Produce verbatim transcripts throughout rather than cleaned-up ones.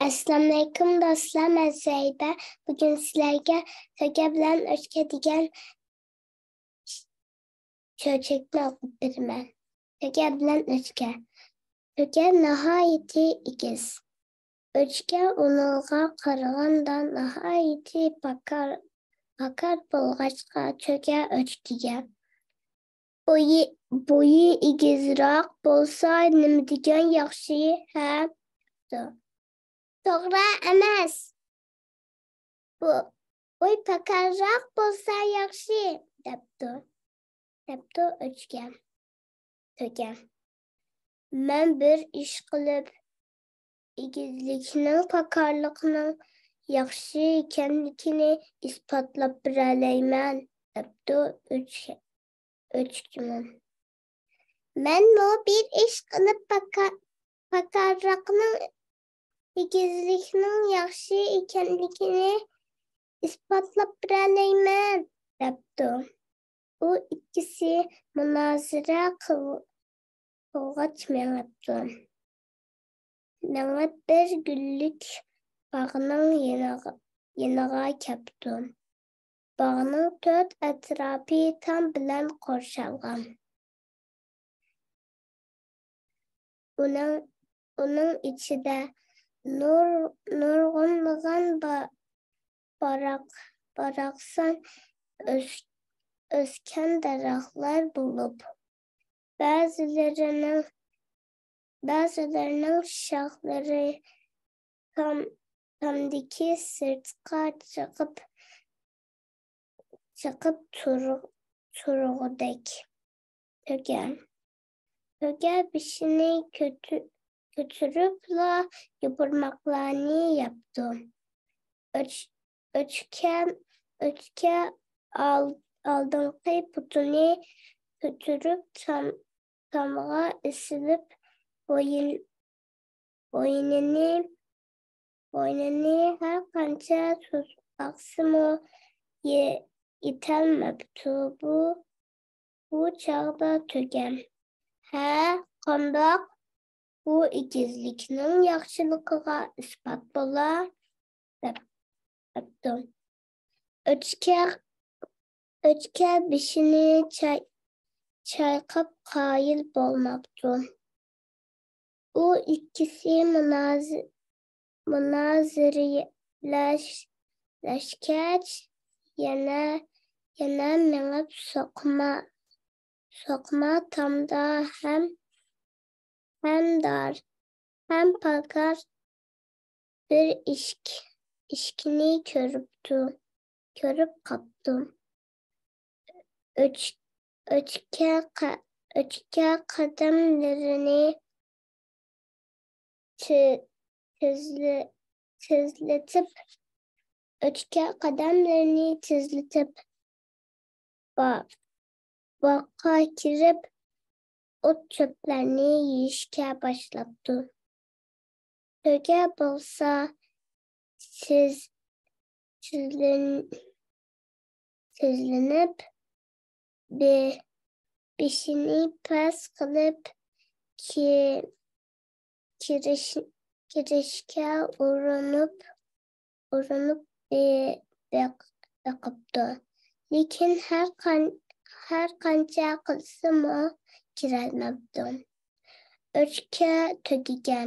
ئەسسالامۇئەلەيكۇم دوستلار، مەن زەيبە. بۈگۈن سىلەرگە تۆگە بىلەن ئۆچكە دېگەن چۆچەكنى ئوقۇپ بېرىمەن. تۆگە بىلەن ئۆچكە. تۆگە ناھايىتى ئېگىز. ئۆچكە ئۇنىڭغا قارىغاندا ناھايىتى پاكار، پاكار بولغاچقا، تۆگە ئۆچكىگە، «بويى، بويى ئېگىزراق بولسا نېمە دېگەن ياخشى، ھە؟» دەپتۇ. «توغرا ئەمەس. بۇ، بوي پاكارراق بولسا ياخشى»، دەپتۇ، دەپتۇ ئۆچكە. تۆگە. «مەن بىر ئىش قىلىپ، ئېگىزلىكنىڭ، پاكارلىقنىڭ ياخشى ئىكەنلىكىنى ئىسپاتلاپ بېرەلەيمەن»، دەپتۇ ئۆچكە، ئۆچكىمۇ. «مەنمۇ بىر ئىش قىلىپ، پاكا-، پاكارلىقنىڭ، ئېگىزلىكنىڭ ياخشى ئىكەنلىكىنى ئىسپاتلاپ بېرەلەيمەن»، دەپتۇ. ئۇ ئىككىسى مۇنازىرە قىل-، قىلغاچ مېڭىپتۇ. مېڭىپ بىر گۈللۈك باغنىڭ يېنىغا، يېنىغا كەپتۇ. باغنىڭ تۆت ئەتراپى تام بىلەن قورشالغان. ئۇنىڭ، ئۇنىڭ ئىچىدە نۇر-، نۇرغۇنلىغان با-، باراق-، باراقسان ئۆس-، ئۆسكەن دەرەخلەر بولۇپ، بەزىلىرىنىڭ، بەزىلىرىنىڭ شاخلىرى تام-، تامدىكى سىرتقا چىقىپ، چىقىپ تۇر-، تۇرغۇدەك. تۆگە. تۆگە بېشىنى كۆتۈ-، كۆتۈرۈپلا يوپۇرماقلارنى ياپتۇ. ئۆچ-، ئۆچكە، ئۆچكە ئال-، ئالدىنقى پۇتىنى كۆتۈرۈپ تام-، تامغا ئېسىلىپ، بويۇن-، بوينىنى، بوينىنى ھەر قانچە سۇزۇپ باقسىمۇ، يې-، يېتەلمەپتۇ. بۇ، بۇ چاغدا تۆگە، «ھە، قانداق؟ بۇ ئېگىزلىكنىڭ ياخشىلىقىغا ئىسپات بولا»، دەپ، دەپتۇ. ئۆچكە، ئۆچكە بېشىنى چاي-، چايقاپ قايىل بولماپتۇ. ئۇ ئىككىسى مۇنازى-، مۇنازىرىلەش-، لەشكەچ يەنە، يەنە مېڭىپ سوقما، سوقما تامدا ھەم، ھەم دار، ھەم پاكار بىر ئىشىك، ئىشىكنى كۆرۈپتۇ، كۆرۈپ قاپتۇ. ئۆچ-، ئۆچكە قە-، ئۆچكە قەدەملىرىنى تې-، تېزلە-، تېزلىتىپ، ئۆچكە قەدەملىرىنى تېزلىتىپ، با-، باغقا كىرىپ، ئوت-چۆپلەرنى يېيىشكە باشلاپتۇ. تۆگە بولسا تېز-، تېزلىن-، تېزلىنىپ، بې-، بېشىنى پەس قىلىپ، كى-، كىرىش-، كىرىشكە ئۇرۇنۇپ، ئۇرۇنۇپ بې-، بېق-، بېقىپتۇ. لېكىن ھەر قان-، ھەر قانچە قىلسىمۇ كىرەلمەپتۇ. ئۆچكە تۆگىگە،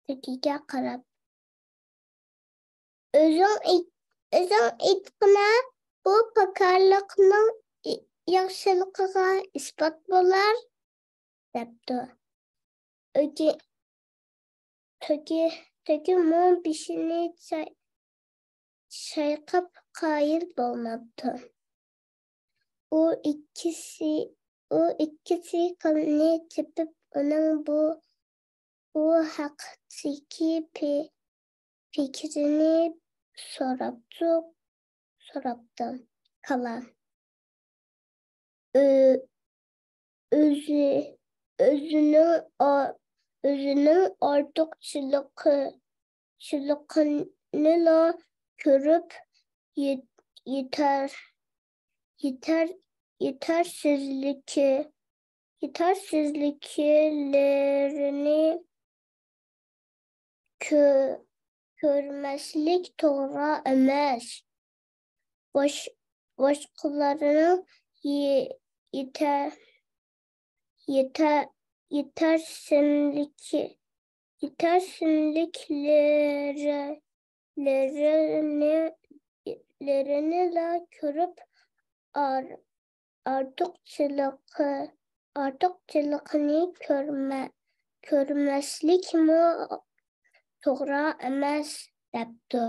تۆگىگە قاراپ، «ئۆزۈڭ ئېيت-، ئۆزۈڭ ئېيتقىنا، بۇ پاكارلىقنىڭ ئى-، ياخشىلىقىغا ئىسپات بولار» دەپتۇ. ئۆگە-، تۆگە-، تۆگىمۇ بېشىنى چاي-، چايقاپ قايىل بولماپتۇ. ئۇ ئىككىسى، ئۇ ئىككىسى قىلنى تېپىپ، ئۇنىڭ بۇ، بۇ ھەقتىكى پى-، پىكرىنى سوراپتۇ، سوراپتۇ. كالا. ئۆ-، ئۆزى، ئۆزىنىڭ ئا-، ئۆزىنىڭ ئارتۇقچىلىقى، چىلىقىنىلا كۆرۈپ يېت-، يېتەر، يېتەر، يېتەرسىزلىكى، يېتەرسىزلىكلىرىنى كۆ-، كۆرمەسلىك توغرا ئەمەس. باش-، باشقىلارنىڭ يې-، يېتە-، يېتە-، يېتەرسىنلىكى-، يېتەرسىنلىكلىرى-، لىرىنى-، لىرىنىلا كۆرۈپ، ئار-، ئارتۇقچىلىقى-، ئارتۇقچىلىقىنى كۆرمە-، كۆرمەسلىكمۇ توغرا ئەمەس، دەپتۇ.